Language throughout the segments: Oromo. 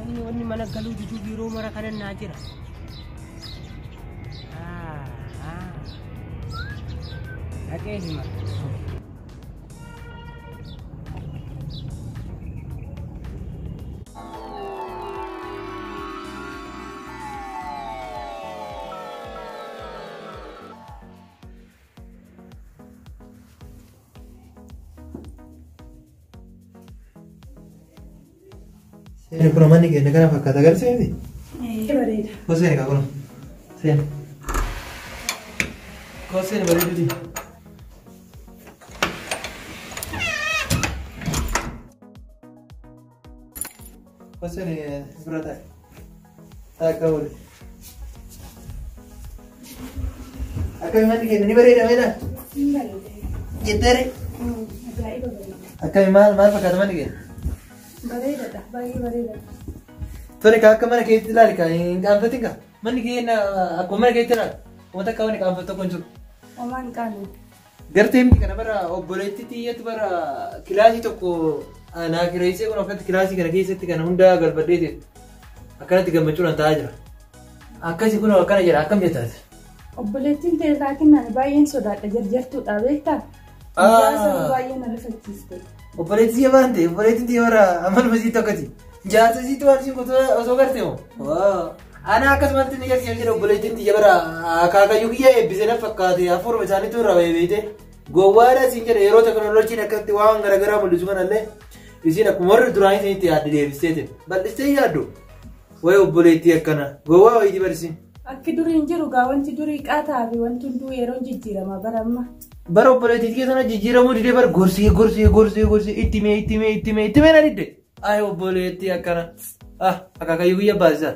Inni wanni mana galuu diduu yeroo mara kana naa jira. Dhaqee hima. Seeni kun manni keenya kana fakkaata agarsiisa miti? Bareeda. Koo seeni kaa kun. Seeni. Koo seeni bareeduuti. Koo seeni bira taa'e. Taa'e akka oole. Akkami manni keenya ni bareeda meedha? Ni bareeda. Jetteere? Ajaa'iba bareeda. Akkami maal maal fakkaata manni keenya? Bareedadha. Baay'ee bareedadha. Tole kaa akka mana keetti ilaali kaa hin qaanfatin kaa. Manni keenya akkuma mana keetti ilaali. Uummata akka wanni qaanfatu tokko hin jiru. Homaa hin qaanu. Gartee miti kana bara obboleettii xiyyatu bara kilaasii tokko naa kireessee kun akkatti kilaasii kana keessatti kana hundaa galfadhee ta'e akkanatti gammachuudhaan taa'aa jira. Akkasi kun akkana jedha akkam jettaati. Obboleettiin ta'e laakiin ani baay'een sodaadha jarjartuudha beektaa? Ijaarsa baay'ee na rifachiiste. Obboleettii xiyya waan ta'e obboleettiin xiyya bara amaluma isii tokkoti. Jaarsa isiitti waan isiin qotu osoo garte moo? Ana akkasumatti ni garsiisa jedhe obboleettiin xiyya bara akaakayyuu kiyya eebbisee na fakkaate hafuuruma isaaniitu irraa beekte. Gowwaadha isiin jedhe yeroo teknooloojiin akkatti waan garaagaraa mul'isu kanallee isiin akkuma warri duraanii isinitti yaadde deebisteeti. Bal'istee yaaddu. Wayi obboleettii akkana gowwaa wayiiti barsiin. Akki durii hin jiru gaa wanti durii qaataa fi wanti hunduu yeroon jijjiirama bara amma. Bara obboleettii kee sana jijjiiramuu didee bara gorsee gorsee gorsee gorsee itti mee itti mee itti mee itti mee na didde. Ayi obboleettii akkana. Ah akaakayyuu kiyya baasisaa.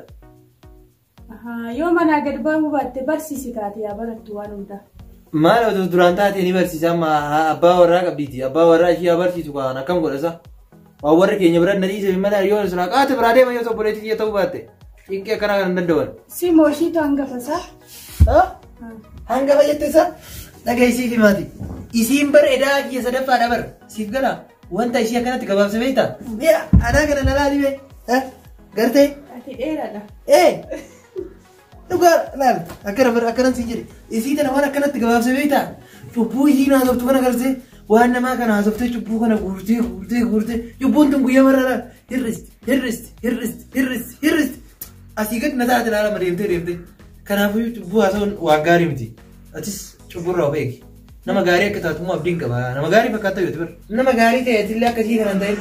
Yoo manaa gad bahuu baatte barsiisi taate yaa barattu waan hundaa. Maal otoo duraan taatee ni barsiisa amma abbaa warraa qabdiiti. Abbaa warraa ishee haa barsiisu kaan akkam godhasa. Waan warri keenya bira na dhiise malee yoo silaa qaate biraa deema yoo obboleettii kiyya ta'uu baatte. Cinqii akkanaa kan hin danda'an. Si mooshiitu hangafa isaa? Hangafa jette isaa? Dhagaisiif himaati. Isiin bar edaa kiyya sadaffaadha bar. Siif gala wanta ishii akkanatti gabaabse beektaa? Mee anaa kana na laali mee? Gartee? Ati dheeraadha. Ee! Dhugaa laal akkana bar akkanan siin jedhe. Isii tana waan akkanatti gabaabse beektaa? Cubbuu isiin haasoftu kana gartee waan namaa kana haasoftee cubbuu kana guurtee guurtee guurtee cubbuun tun guyyaa marraa laal hir'isti hir'isti hir'isti hir'isti hir'isti asii gad na taate laalama deemtee deemtee. Kanaafuu cubbuu haasa'uun waan gaarii miti. Atis cubburraa of eegi. Nama gaarii akka taatu immoo abdiin qaba. Nama gaarii fakkaata yoo ta'u. Nama gaarii ta'e atillee akkasii kanan ta'e.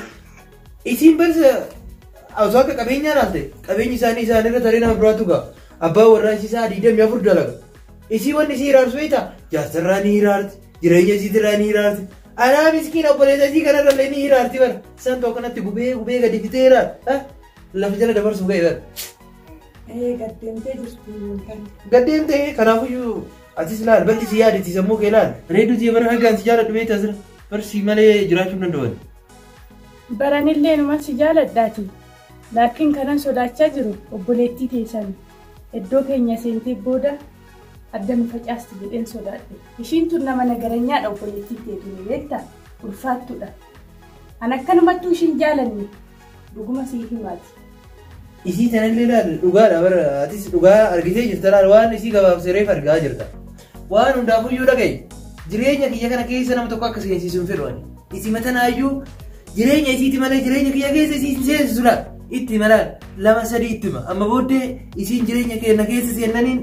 Isiin barsa osoo akka qabeenyaa laalte qabeenyi isaanii isaanirra taree nama biraatu ga'a. Abbaa warraa isii isaa 24 dalaga. Isii wanni isii hiraarsu beektaa? Jaarsarraa ni hiraarti. Jireenya isiitirraa ni hiraarti. Anaa miskiin obboleessa isii kanarra illee ni hiraarti bara. Isaan tokko kanatti gubee gubee gadi fitee hiraar. Lafa jala dabarsuu ga'e bara. Gaddeemtee jirti. Gaddeemtee kanaafuyyuu atis laal bal'isi si yaaditi sammuu kee laal. Reedduu tiyya bara hangaan si jaaladhu beektaa sira. Barsii malee jiraachuu hin danda'an. Baranillee numa si jaaladhaati. Laakiin kanan sodaachaa jiru obboleettii teessan iddoo keenya seentee booda adda nu facaasti jedheen sodaadhe. Ishiin tun nama nagaranyaadha obboleettii teetu beektaa ulfaattuudha. An akkanumattuu ishiin jaalanne dhuguma sii himaati. Isii tanallee laal dhugaadha bara atis dhugaa argitee jirta laal waan isii gabaabsee reef argaa jirta. Waan hundaafuyyuu dhaga'i. Jireenya kiyya kana keessa nama tokko akka seensisu hin fedhu ani. Isii matanaayyuu jireenya isiiti malee jireenya kiyya keessa isii hin seensisu laal. Itti hima laal lama sadii itti hima. Amma booddee isiin jireenya keenya keessa seennaniin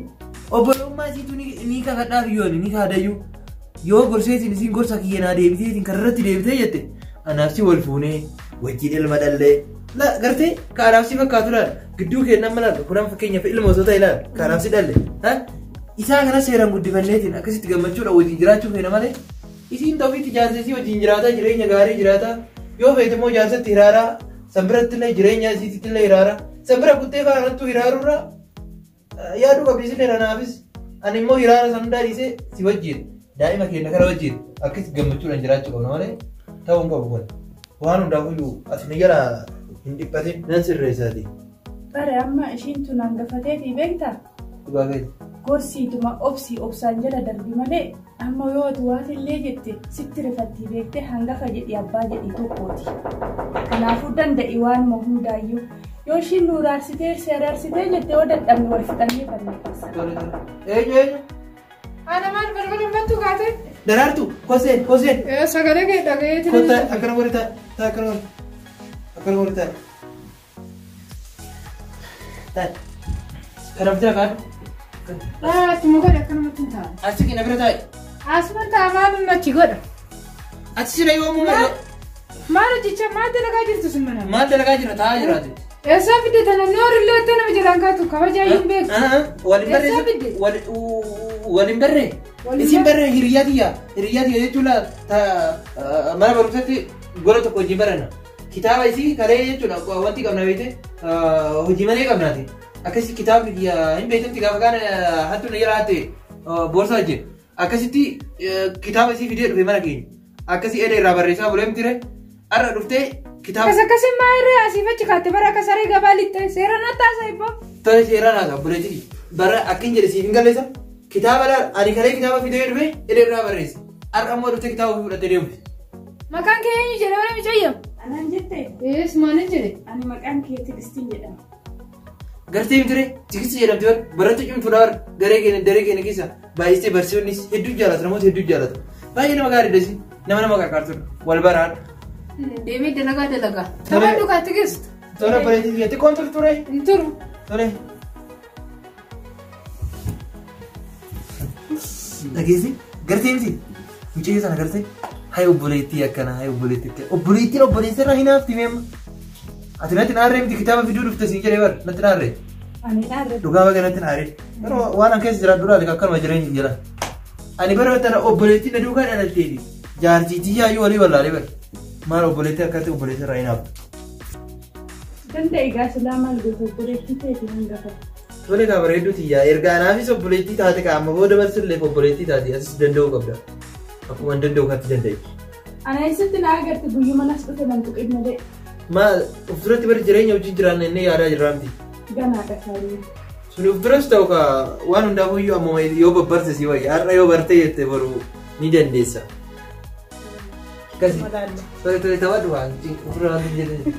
obbolummaa isiitu ni kakadhaaf iyyuu ani ni kaadayyuu. Yoo gorseetiin isiin gorsa kiyya naa deebiteetiin kararratti deebitee jette anaaf si wal fuunee wajjin ilma dhallee. La gartee kaanaaf si fakkaatu laal gidduu keenya amma laal kunan fakkeenyaaf ilma osoo ta'e laal kaanaaf si dhalle. Isaa kana seeraan guddifanneetiin akkasitti gammachuudha wajjin jiraachuu feena malee isiin ta'uufiitti jaarsa isii wajjin jiraataa jireenya gaarii jiraataa yoo feete immoo jaarsatti hiraaraa san biratti illee jireenya isiitti illee hiraaraa san bira kuttee faanattuu hiraarurra yaaduu qabdi isillee nanaafis ani immoo hiraara san hundaa dhiisee si wajjin daa'ima keenya kana wajjin akkasitti gammachuudhaan jiraachuu qabna malee ta'uu hin qabu kun waan hundaafuyyuu ati ni jala hin dhiphatin nan sirreessaati. Bare amma ishiin tun hangafateetii beektaa? Dhugaa keeti. Gorsiituma obsii obsaan jala darbi malee amma yoo ati waati illee jette sitti rifattii beektee hangafa jedhi abbaa jedhi tokkooti. Kanaafuu danda'i waanuma hundaayyuu. Yoo ishiin nu raarsitee si araarsitee jettee yoo dadhabne wal fixannee banne keessa. Tole tole. Eenyu eenyu? Ana maal balbala bantu kaate? Daraartu koseen koseen. Sagalee kee dhaga'ee Kottaa akkana godhi taa'e taa'e akkana godhi. Akkana godhi taa'e. Taa'e. Kana bira kaadhu. Achuma godhe akkanumatti hin taa'u. Achi kina bira taa'e. Asuma ta'a maal achi godha? Achi sila yoomuu maal Maal hojjechaa maal dalagaa jirtu sun mana? maal dalagaa jira taa'aa jiraate. Eessaa fidde tana noorillee itti nama jalaan kaatu kabajaa hin beektu. Waliin barree Eessaa fidde? waliin barree Waliin isin barree hiriyyaa tiyya hiriyyaa tiyya jechuun mana barumsatti gola tokko hojii baranna. Kitaaba isii kalee jechuudha wanti qabna beekte hojii malee qabnaati. Akkasi kitaabni kiyya hin beektamti gaafa kaan hattuu na jala hatte boorsaa wajjin. Akkasitti kitaaba isii fidee dhufe mana keenya. Akkasii edda irraa barreessaa bulee miti har'a dhuftee kitaaba. Akkas akkasii maa irree asii fachi kaatte bara akka saree gabaa lixxe seera na taasa ibboo. Tole seeraan haasa obboleettii bara akka hin jedhe siif hin galleessa. Kitaaba laal ani kalee kitaaba fidee dhufe edda irraa barreesse. Har'a immoo dhuftee kitaaba ofii fudhattee deemte. Maqaan kee eenyu jedhe bara mucayyoo? Anaan jettee Ees maalin jedhe? ani maqaan kee Tigistiin jedhama. Gartee miti Tigistii jedhamti bara barattuu cimtuudha bara garee keenya daree keenya keessa baay'istee barsiisonnis hedduu jaalatu namoota hedduu jaalatu. Baay'ee nama gaariidha isin nama nama gargaartudha wal baraan. Deemee dalagaa dalagaa. Tole. Tapha dhugaa Tigist. Tole obboleettii xiqqoon ture ture. Hin turu. Tole. Dhageessi gartee miti mucayyoo sana gartee hayi obboleettii akkana hayi obboleettii akkana obboleettiin obboleessa irraa hin hafti meemma. Ati natti naarree miti kitaaba fiduu dhufte siin jedhee bara natti naarree Ani naarra dhugaa baga natti naarree yeroo waan an keessa jiraadhu laali akkanuma jireenya jira. Ani bara tana obboleettiin na duukaa dhalatteeti jaartiitii yaayyuu walii wallaalee bara maal obboleettii akkatti obboleessa irraa hin haftu. Danda'e gaa silaa maal goota obboleettii ta'eeti hangafa. Tole kaa bareedduu tiyyaa erga anaafis obboleettii taate kaa amma booda barsillee obboleettii taate asis danda'uu qabda. Akkuma hin danda'u kanatti danda'e. Ana eessatti na agarte guyyuma nas dhufe nan tuqin malee Maal of duratti bari jireenya wajjin jiraanna inni yaadaa jirraa miti. ganaadha kaayyoo. Suni of duras ta'u kaa waan hundaafuu iyyuu amma yoo babbarte si wayya har'a yoo barte jette boru ni dandeessa. Akkasi. Madaalla. Tole tole taphadhu waan ofirra waan jedhan.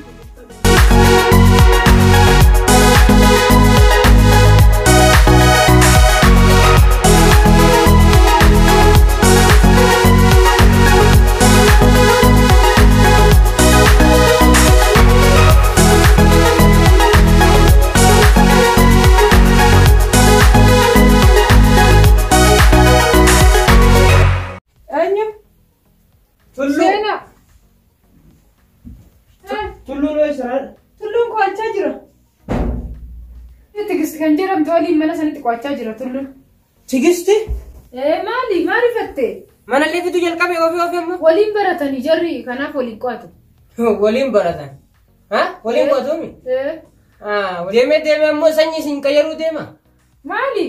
Eenyu? Tulluu. Seenaa. Tulluu noo isaan. Tulluun qo'achaa jira. Tigist kan jedhamtu waliin mana sanatti qo'achaa jira tulluun. Tigisti? Ee maali maalifatte? Mana illee fiduu jalqabe ofii ofii ammoo. Waliin baratanii jarri kanaaf waliin qo'atu. Waliin baratan. Ha? Waliin qo'atuumi? Ee Deemee deemee ammoo sanyii isin qayyaruu deema. maali?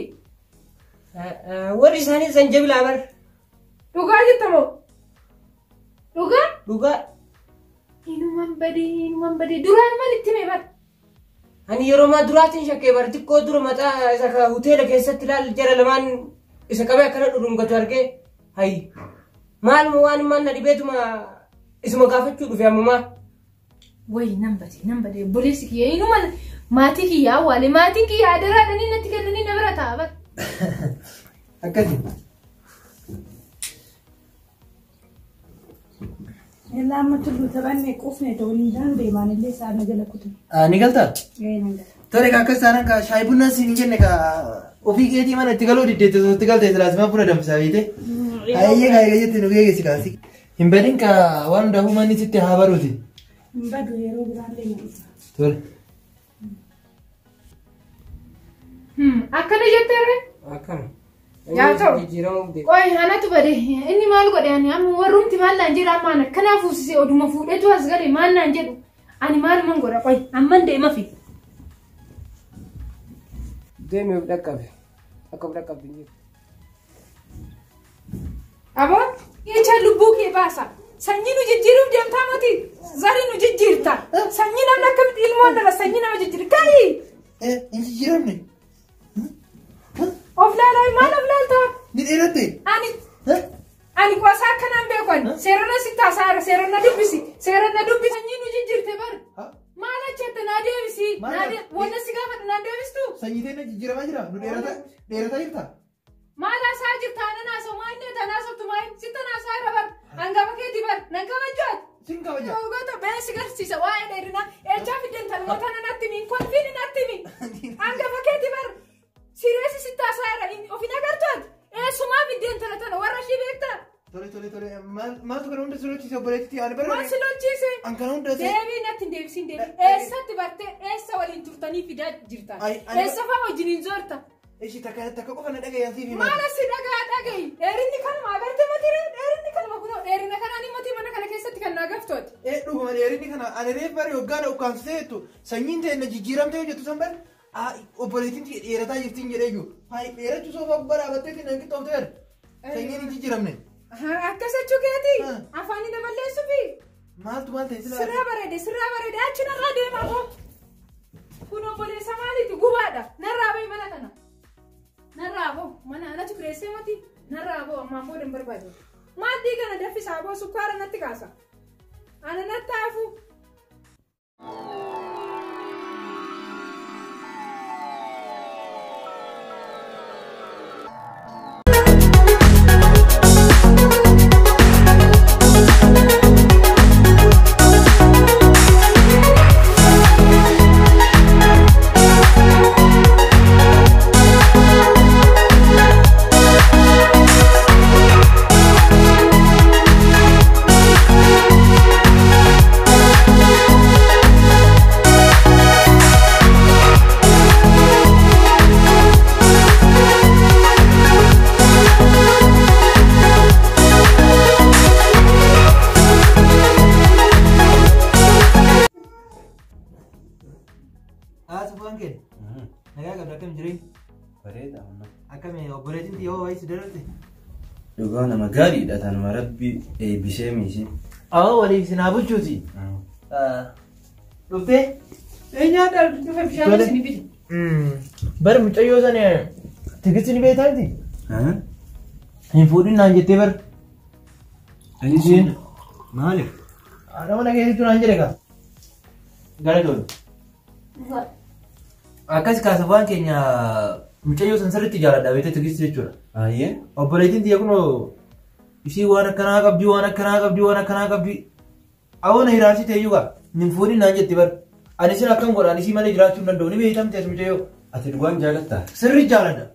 Warri isaanii zanjabilaa bara. Dhugaa jettamoo? Dhugaa? Dhugaa. Inuman badee inuman badee duraan maal itti hime bara? Ani yeroo maa duraatiin shakkee bara xiqqoo dura mataa isa ka hoteela keessatti ilaal jara lamaan isa qabee akkana dhudhungatu argee hayi maaluma waan immaan na dhibeetuma isuma gaafachuu dhufe ammumaa. Wayi nan badee nan badee obboleessi kiyya inuman maatii kiyya awwaale maatiin kiyya adaraadhanii natti kennanii na bira taa'a bara. Akkasi. Yallaa amma tulluu taphannee quufne waliin deemaan illee isaan na jala kutu. Ni galtaa? Gahee nan gala. Tole kaa akkas taanaan kaa shaayii bunaa siin hin jenne kaa ofii keetii mana itti galuu diddeette osoo itti galtee silaas buna danfisaa beekte. Hayyee kaa egaa jette nu geessi kaasi. Hin badin kaa waan hundaafuu manni sitti haa baruuti. Hin badu yeroo biraallee na dhufa. Tole. Akkana jetteerre? Akkana. Yaa ta'u. Jijjiiramuuf deema. Qoy anatu bade inni maal godhe ani amma warrumti maal naan jedhu amma ana akkanaa fuusisee oduma fuudheetu as gale maal naan jedhu ani maaluman godha qoy amman deema fi. Deemee of dhaqqabe. Akka of dhaqqabdu hin jiru. Aboo jecha lubbuu kee baasa sanyii nu jijjiiruuf deemtaa moti zarii nu jijjiirta sanyii namni akkamitti ilmoon dhala sanyii nama jijjiira kaayi Hin jijjiiramne. of laalaa maal of laaltaa Ni dheeratte. ani ani qosaa akkanaan beekan seerana si taasaara seerana dubbisi seerana dubbisi sanyii nu jijjiirte bar maal acheette naa deebisi. Wanna si gaafadhu naan deebistu. Sanyii teenya jijjiiramaa jira. Nu dheerataa jirta. Maal haasaa jirta? Anan haasa'u maa inni tanaa sobtu maa inni sitti haasaa irra bar. Hangafa keetii bar. Nan kabajaat. Sin kabaja. Goota bee si garsiisa waa'ee dheerinaa. Eechaa fideen talmoota natti mi kolfiin natti mi. Hangafa keetii bar. Sireesi sitti haasaa irra ofin agartuat. Eessumaa fideen tala tana warra ishii beektaa. Tole tole tole maaltu kana hunda si lolchiise obboleettitii ani bara. Maal si lolchiise? An kana hunda Deebii natti hin deebisiin deebii. Eessatti bartee eessa waliin turtanii fidaa jirta? Eessa fa'aa wajjin hin zoorta? Ishi takka takka qofa na dhagayaa siif hima. Maal asi dhagaa dhagayi? Dheerinni kanuma agarte mati dheerinni kanuma kunoo dheerina kanaan mati mana kana keessatti kan naa gaftooti. Dhuguma dheerinni kana ani reef bari hoggaadha ukkaamsitee jettu sanyiin ta'e na jijjiiramtee hojjettu san bari obboleettiin dheerataa jirtiin jedhee jiru. Hayi dheerachuu soofaa gubbaa dhaabbattee nan qixxoofteera. Sanyiin hin jijjiiramne. Akkas jechuu keeti afaanii na balleessuufi. Maaltu maal ta'e sila? Sirraa bareede sirraa bareede achi narraa deema koo. Kun obboleessa maaliiti gubaadha narraa bahi mana kana. Narraa boo mana anatu kireessee mati narraa boo ammaan booda hin barbaadu. Maaddii kana daffisaa boo sukkaara natti kaasa. Ana natti hafu. Dhugaa nama gaariidha tanuma rabbi eebbisee miisi. Awwa waliif isin haa bulchuuti. Dhuftee? Nyaata dhufe bishaan isin fide. Bar mucayyoo sana Tigist ni beektaa miti? Hin fuudhin naan jettee bar. Isiin maaliif? Haadha mana keessattuu naan jedhe kaa. Gara tolu. Akkas kaasafaan keenya mucayyoo san sirriitti jaaladha beektee Tigist jechuudha. Ayyee. Obboleettiin tiyya kunoo ishii waan akkanaa qabdi waan akkanaa qabdi waan akkanaa qabdi. Awwa na hiraarsite iyyuu kaa hin fuudhin naan jetti bar. Ani isin akkam godha ani isii malee jiraachuu hin danda'u ni beektamte as mucayyoo. Ati dhugaan jaalattaa? Sirrii jaaladha.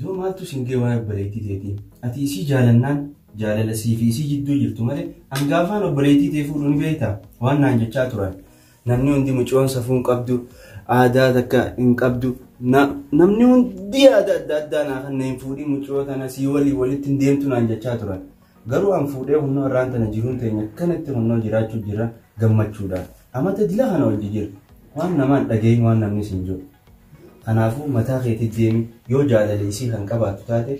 Duu maaltu siin ga'e waa'ee obboleettii teetii? Ati isii jaalannaan jaalala sii fi isii jidduu jirtu malee hangaafaan obboleettii tee fuudhuu ni beektaa? Waan naan jechaa turan. Namni hundi mucoon safuu hin qabdu, aadaa takka hin qabdu. Namni hundi yaada adda addaa naa kan hin fuudhin mucoo tana sii walii walitti hin deemtu naan jechaa turan. Garuu an fuudhee hunnoo irraan tana jiruun teenya akkanatti hunnoo jiraachuu jira gammachuudhaan. Amata dila kana hojii jira. Waan namaan dhageenyu waan namni siin jiru. Kanaafuu mataa keetti deemi yoo jaalala isii kan qabaattu taate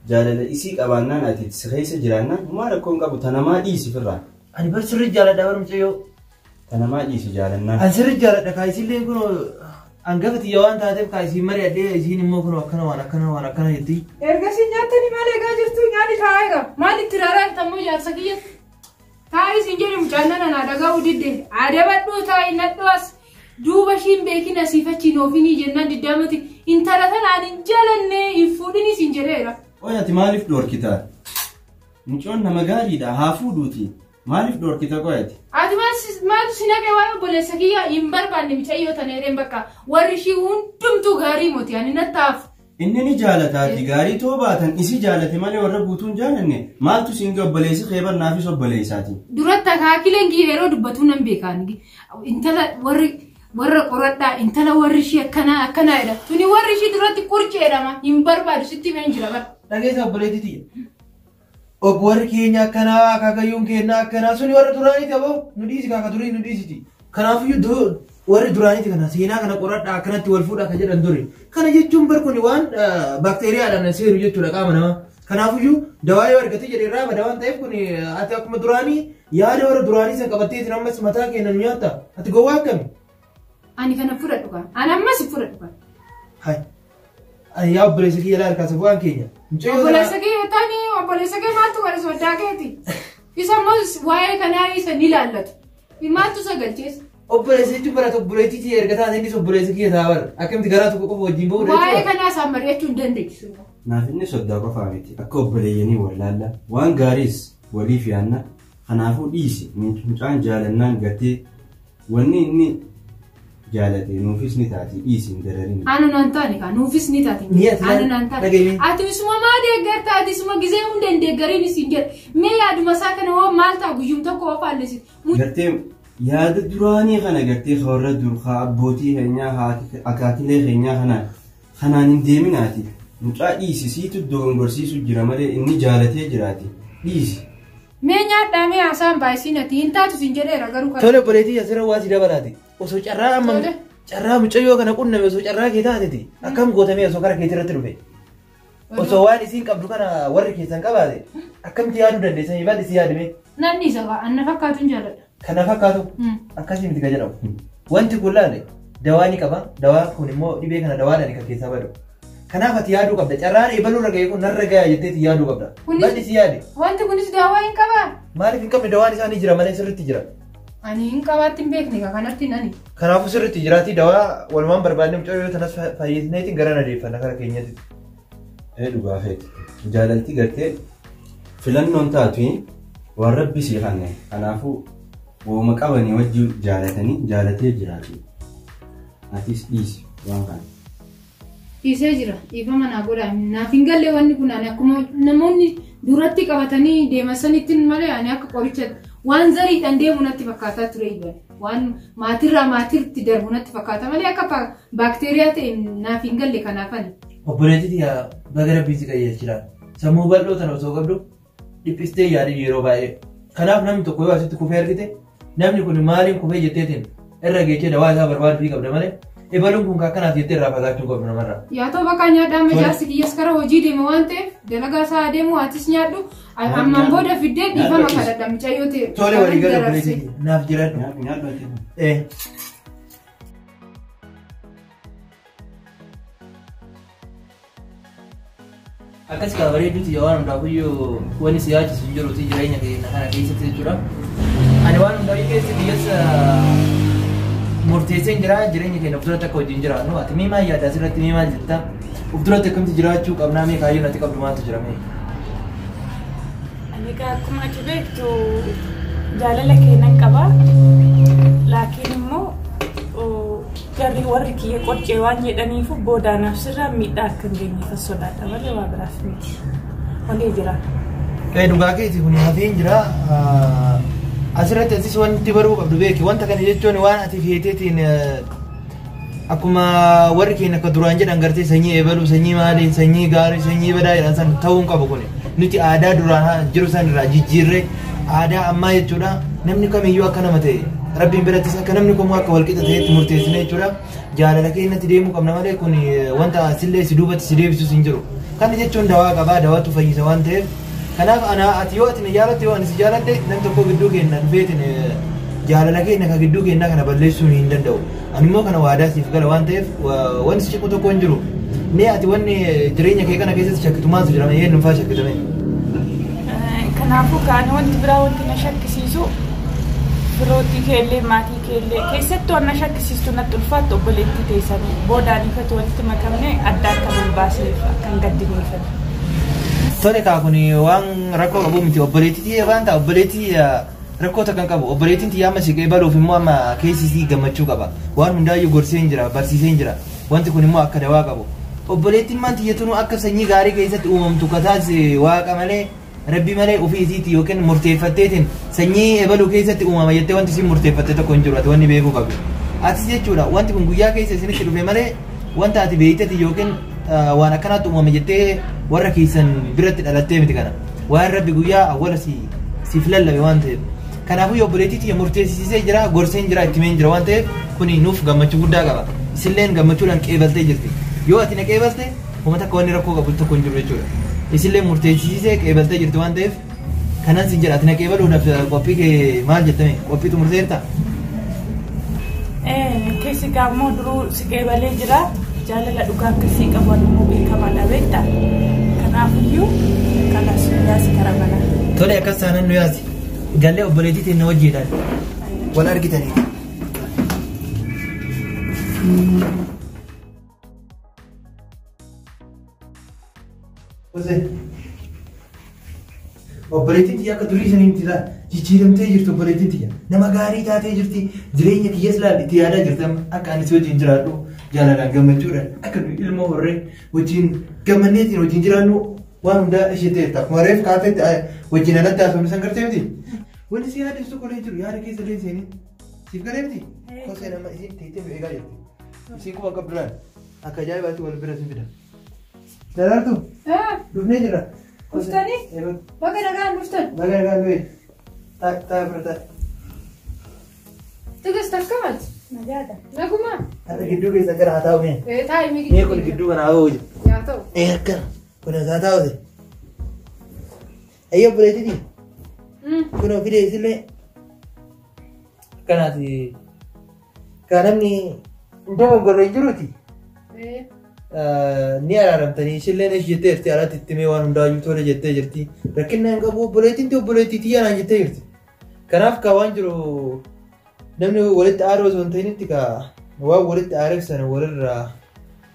jaalala isii qabaannaan ati si keessa jiraannaan homaa rakkoo hin qabu tanamaa dhiisi firraa. Ani bar sirrii jaaladha bar mucayyoo. Tanamaa dhiisi jaalannaan. Ani sirrii jaaladha kaa isiillee kun hangafa xiyya waan taateef kaa isiin mari'adhee isiin immoo kun akkana waan akkana waan akkana jetti. Ergasii nyaatanii maal eegaa jirtu nyaanni taa'eera. Maal itti raaraa jirtan jaarsa kiyya? Taa'ii siin jedhu mucaan nana naa dhaga'uu didde. Adabadhuu taa'ii nadhoo as. Duuba ishiin beekin asiif achiin oofinii jennaan diddaamati intala tanaan hin jalanne hin fuudhinis hin jedheera. Oye ati maaliif dhoorkita? Mucoon nama gaariidha haa fuudhuuti. Maaliif dhoorkita qoyati? Ati maal si naqee waa'ee obboleessa kiyya hin barbaanne mucayyoo tana jedheen bakka warri ishii hundumtuu gaarii moti ani nattaaf. Inni ni jaalataati gaarii too baatan isii jaalate malee warra guutuun jaalanne maaltu siin obboleessi keebarnaafis obboleessaati. Duratti akaakileen kiyya yeroo dubbatuu nan beekaan intala warri warra qoradhaa intala warri ishii akkanaa akkanaa jedha. Tuni warri ishii duratti qurceedhama hin barbaadu sitti himeen jira bara. Dhageessa obboleettii tiyya. Obbo warri keenya akkanaa akaakayyuun keenya akkanaa suni warra duraaniiti aboo nu dhiisi kaaka durii nu dhiisiti. Kanaafiyyuu warri duraaniiti kana seenaa kana qoradhaa akkanatti wal fuudhaa kan jedhan duri. Kana jechuun bar kuni waan baakteeriyaadhaan seenu jechuudha qaama namaa. Kanaafiyyuu dawaa yoo argate jedhe irraa bada waan ta'eef kuni ati akkuma duraanii yaada warra duraanii san qabatteetiin ammas mataa keenya nu nyaatta. Ati gowwaa akkami? Ani kana fudhadhu kan. Ani ammas fudhadhu kan. Hai. Ani yaa obboleessa kiyya laal kaasa bu'aan keenya. Obboleessa kiyya taani obboleessa kee maaltu godhe soddaa keeti. Isa immoo waa'ee kanaa isa ni ilaallatu. Maaltu isa galcheessa? Obboleessa jechuun bara obboleettii erga taate innis obboleessa kiyya ta'a bara. Akkamitti garaa tokko qofa wajjin ba'uu Waa'ee kanaa isaan mari'achuu hin dandeessu. Naaf inni soddaa qofaa miti. Akka obboleeyyanii wallaalla. Waan gaariis waliif yaanna. Kanaafuu dhiisi. Mucaan jaalannaan gartee wanni inni jaalate nuufis ni taati dhiisi hin dararin. Anu naan taane kaa nuufis ni taati. Ni ati Anu naan taane. dhageenye. Ati isuma maa deeggarta ati isuma gizee hunda hin deeggariin isin jedha. Mee yaaduma isaa kana hoo maal ta'a guyyum tokko hoo faallisi. Gartee yaada duraanii kana gartee warra dur haa abbootii keenyaa akaakilee keenyaa kanaan hin deeminaati. Mucaa dhiisi siitu dogongorsiisu jira malee inni jaalatee jiraati. Dhiisi. Mee nyaadhaa mee haasaan baay'isiin ati hin taatu sin jedheera garuu kana. Tole obboleettii asirra waa si dabalaati. Osoo carraa amma Tole. carraa mucayyoo kana qunname osoo carraa kee taateti akkam gootamee osoo kara keetii irratti dhufe. Osoo waan isiin qabdu kana warri keessan qabaate akkamitti yaaduu dandeessanii bal'isii yaadime. Namni isa kaa anna fakkaatu hin jaaladha. Kana fakkaatu akkasii miti kan jedhamu. Wanti kun laale dawaa ni qaba. Dawaa kun immoo dhibee kana dawaadhaan kan keessaa badu. Kanaaf ati yaaduu qabda. Carraan eebaluu irra ga'e kun narra ga'a jetteeti yaaduu qabda. Kunis- Bal'isii yaade. Wanti kunis daawaa hin qabaa? Maaliif hin qabne dawaan isaa ni jira malee sirriitti jira. Ani hin qabaatti hin beekne kaa kanatti nani. Kanaafuu sirriitti jiraatii dawaa walumaan barbaadne mucayyoo tanas fayyisneetiin gara na deeffanna kara keenyatti. Ee dhugaa feeti. Jaalalti gartee filannoon taatu waan rabbi sii kanne. Kanaafuu wooma qabanii wajji jaalatanii jaalatee jiraatu. Atis dhiisi waan kana. Dhiisee jira dhiifama naa godhaa naaf hin galle wanni kun ani akkuma namoonni duratti qabatanii deeman sanitti malee ani akka qoricha waan zariidhaan deemu natti fakkaataa ture iyyuu waan maatirraa maatiitti darbu natti fakkaata malee akka baakteeriyaa ta'e naaf hin galle kanaaf ani. Obboleettii baga rabbiin si qajeelchidha. Sammuu bal'oo tana osoo qabdu dhiphistee yaadin yeroo baay'ee. Kanaaf namni tokko yoo asitti kufee argite namni kun maaliin kufee jetteetiin irra geechee dawaa isaa barbaaduu qabda malee ebaluun kun akkanaaf jettee irraa fagaachuu qabdu namarraa. Yaa ta'u bakka nyaadhaa amma jaarsi kiyyas kara hojii deema waan ta'eef dalagaa isaa adeemu atis nyaadhu ammaan booda fiddee dhiifama kadhadha mucayyoo ta'e. Tole walii gala obboleettii naaf jiraadhu. Nyaadhu ati. Eh. Akkas kaa bareedduuti yaa waan hundaafuyyuu wanni si yaachisu hin jiruuti jireenya keenya kana keessatti jechuudha. Ani waan hundaayyuu keessa biyyas murteessee jira jireenya keenya of duratti akka wajjin jiraannu ati mee maal yaadda asirratti mee maal jetta of duratti akkamitti jiraachuu qabnaa mee kaayyoon ati qabdu maaltu jira mee. Ani egaa akkuma ati beektu jaalala keenan qaba. Laakiin immoo jarri warri kiyya qoccee waan jedhaniif boodaanaaf sirraa miidhaa akka hin geenyeef sodaadha malee waa biraaf miti. Walii jira. Dhugaa keeti kun hafee hin jira. Asirratti atis wanti baruu qabdu beeki. Wanta kana jechuun waan ati feeteetiin akkuma warri keenya akka duraan jedhan gartee sanyii eebaluu, sanyii maalii, sanyii gaarii, sanyii badaa jedhan san ta'uu hin qabu kuni. Nuti aadaa duraan jiru san irraa jijjiirree aadaa ammaa jechuudha. Namni kamiyyuu akka nama ta'e rabbiin birattis akka namni kamuu akka walqixa ta'etti murteessine jechuudha. Jaalala keenyatti deemuu qabna malee kun wanta sillee si duubatti si deebisus hin jiru. Kana jechuun dawaa qabaa, dawaatu fayyisa waan ta'eef. Kanaaf ana ati yoo ati na jaalatte yoo ani si jaaladhe namni tokko gidduu keenya dhufeetiin jaalala keenya kan gidduu keenya kana balleessuu hin danda'u. Ani immoo kana waadaa siif gala waan ta'eef wanti si shakku tokko hin jiru. Mee ati wanni jireenya kee kana keessatti shakkitu maaltu jira? Mee eenyuun fa'aa shakkitame? Kanaafuu kaan wanti biraa wanti na shakkisiisu firootii keellee maatii keellee keessattuu na shakkisiistu natti ulfaattu obboleettii teessanii boodaan ifatu walitti makamne adda akka hin baasneef akka hin gaddineefan. Tole kaa kun waan rakkoo qabu miti obboleettii waan ta'a obboleettii rakkoo takka hin qabu obboleettiin tiyyaa amma siqee baluuf immoo amma keessi isii gammachuu qaba waan hundaayyuu gorsee hin jira barsiisee hin jira wanti kun immoo akka dawaa qabu obboleettiin maan tiyyatunu akka sanyii gaarii keessatti uumamtu kataas waaqa malee rabbi malee ofii isiiti yookiin murteeffatteetiin sanyii ebaluu keessatti uumama jettee wanti isiin murteeffatte tokko hin jiru ati wanni beekuu qabdu. Atis jechuudha wanti kun guyyaa keessa isinitti dhufe malee wanta ati beekteti yookiin waan akkanaatti uumame jettee warra keessan biratti dhalattee miti kana. Waan rabbi guyyaa awwala siif lallabe waan ta'eef. Kanaafuu obboleettii tiyya murteessisee jira gorseen jira itti himeen jira waan ta'eef kuni nuuf gammachuu guddaa qaba. Isilleen gammachuudhaan qeebaltee jirti. Yoo ati na qeebalte uummata akka wanni rakkoo qabu tokko hin jiru jechuudha. Isillee murteessisee qeebaltee jirti waan ta'eef kanan sin jedha ati na qeebaluudhaaf qophii kee maal jettame qophii xumurteerta? Keessi gaammoo duruu si qeebalee jira. Jaalala dhugaa akkasii qaban immoo beekamaadha beektaa. Kanaafiyyuu kanas yaasi kara mana. Tole akkas taanaan nu yaasi. Gallee obboleettii teenya wajjiidhaan wal argitanii. Kosee. Obboleettiin tiyya akka durii sanii miti laal. Jijjiiramtee jirti obboleettiin tiyya. Nama gaarii taatee jirti. Jireenya kiyyas laal itti yaadaa jirti amma akka ani si wajjin jiraadhu jaalalaan gammachuudhaan akka nuyi ilmoo horree wajjin gammanneetiin wajjin jiraannu waan hundaa ishee ta'eerta. Akkuma reef kaafetti wajjin alatti haasofne san gartee miti. Wanti si yaadessu tokko illee jiru yaada keessa illee seenii. Siif galee miti? Kosee nama isiin teettee nu eegaa jirti. Isiin quba qabdu laal. Akka ajaa'ibaatti wal bira sin fida. Daraartuu? Dhufnee jirra. Dhuftanii? Baga nagaan dhuftan. Baga nagaan dhufe. Taa'e taa'e bira taa'e. Tigist akkamati? Nagaadha. Nagumaa? Har'a gidduu keessa gara haa taa'u mee. Taa'i mee Mee kun gidduu kana haa hojii. Yaa ta'u. Ee akkana. Kun haa taa'u. Ayyoo obboleettiiti. Kun fide isillee. Akkanaati. Kaa namni hin dogoggorre hin jiruuti. Ni araaramtanii ishilleen eesh jettee jirti alatti itti mee waan hundaayyuu tole jettee jirti. Rakkinna hin qabu obboleettiin tee obboleettii tiyyaa naan jettee jirti. Kanaaf kaa waan jiru namni walitti aaruu osoo hin ta'initti kaa waan walitti aareef sana walirraa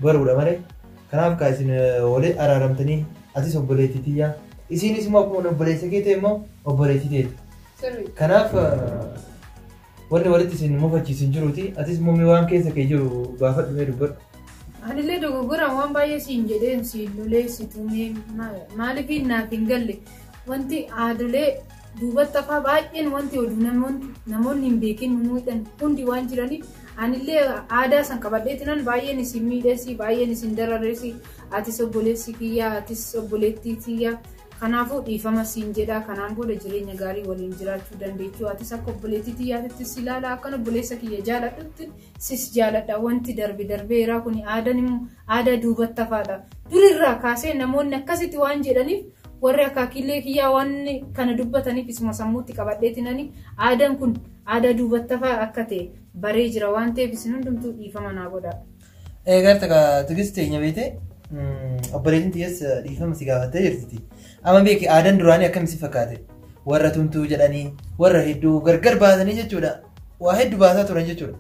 baruudha malee. Kanaaf kaa isin walitti araaramtanii atis obboleettii tiyyaa isiinis immoo akkuma obboleessa kee ta'e immoo obboleettii teeti. Kanaaf wanni walitti isin mufachiisu hin jiruuti atis immoo mee waan keessa kee jiru gaafadhu mee dubbadhu. Anillee dogoggoraan waan baay'ee siin jedheen siin lolee si tumee maaliif naaf hin galle wanti aadolee duubatti hafaa baay'een wanti oduu namoonni hin beekin nu miidhan hundi waan jiraniif anillee aadaa san qabadheetinan baay'een isin miidheesi baay'een isin darareesi atis obboleessi kiyyaa atis obboleettii tiyyaa Kanaafuu dhiifama siin jedha kanaan booda jireenya gaarii waliin jiraachuu dandeechuu atis akka obboleettii tiyyaatitti si ilaala akkan obboleessa kiyya jaaladhutti sis jaaladha wanti darbe darbeera kuni aadan immoo aadaa duubatti hafaadha durirraa kaasee namoonni akkasitti waan jedhaniif warri akaakilee kiyyaa waan kana dubbataniif isuma sammuutti qabadheetinani aadaan kun aadaa duubatti hafaa akka ta'e baree jira waan ta'eef isin hundumtuu dhiifama naa godhaa. Eegarta ka Tigist teenya beete obboleettiin tiyyas dhiifama si gaafattee jirtiti. Amma beeki aadaan duraanii akkam si fakkaate? Warra tumtuu jedhanii warra hedduu gargar baasanii jechuudha. Waa hedduu baasaa turan jechuudha.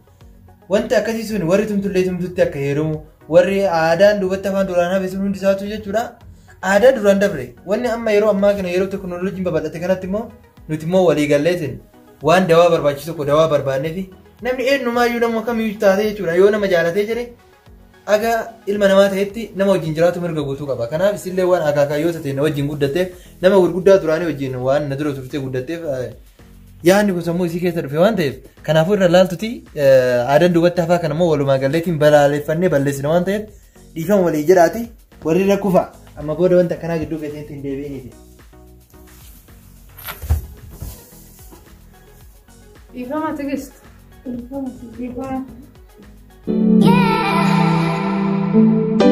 Wanti akkasii sun warri tumtullee tumtutti akka heerumu warri aadaan duubatti afaan duraan hafe sun hundi isaatu jechuudha. Aadaa duraan dabre wanni amma yeroo ammaa kana yeroo teknooloojiin babal'ate kanatti immoo nuti immoo walii galleetiin waan dawaa barbaachisu tokko dawaa barbaannee fi namni eenyumaayyuu nama kamiyyuu taatee jechuudha yoo nama jaalatee jedhe aga ilma namaa ta'etti nama wajjin jiraatu mirga guutuu qaba. Kanaaf isillee waan akaakayyoo ta'e na wajjin guddatteef nama gurguddaa duraanii wajjin waan na dura turtee guddatteef yaadni kun sammuu isii keessa dhufe waan ta'eef kanaafuu irra laaltuti aadaan duubatti hafaa kana immoo walumaa galleetiin balaaleffannee balleessina waan ta'eef dhiifama walii jedhaati warri rakkufa amma booda wanta akkanaa gidduu keessatti hin deebi'iniiti. Dhiifama Tigist. Dhiifama. Dhiifama. Yeah.